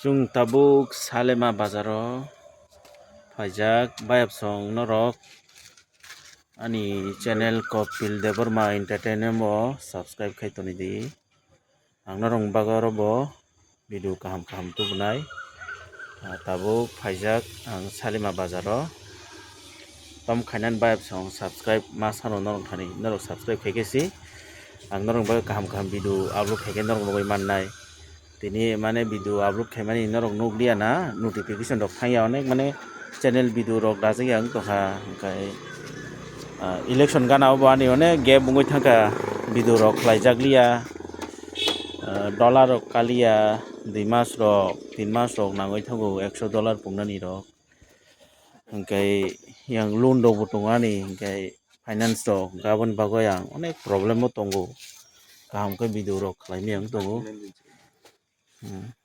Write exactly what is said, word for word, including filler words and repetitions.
Chwng tabuk Salema bazaro phaijak, bayapsong norok ani channel Kopil Debbarma Entertainment o subscribe khai toni di. Ang norok bagwi oro bo video kaham kaham tubunai. Ah, tabuk phaijak ang Salema bazaro. Tom khainan bayapsong subscribe ma sano norok thani, norok subscribe khai khe si ang norok bagwi kaham kaham video upload khai khe norok nugwi mannai. Tini mane video upload khaimani norok nukliya na, notification rok thangya, onek mane channel video rok dajak ya wng tongkha, hwnkhe, ah, election gana o bo ani onek gap wngwi thangkha, video rok khlaijakliya, ah, dollar rok kaliya, dui mas rok, tin mas rok nangwi thango ekso dollar pungnani rok, hwnkhe yang loan rok bo tongo ani, hwnkhe finance rok, aboni bagwi ang onek problem o tongo, kaham khe video rok khlaimani ang tongo. Hmm.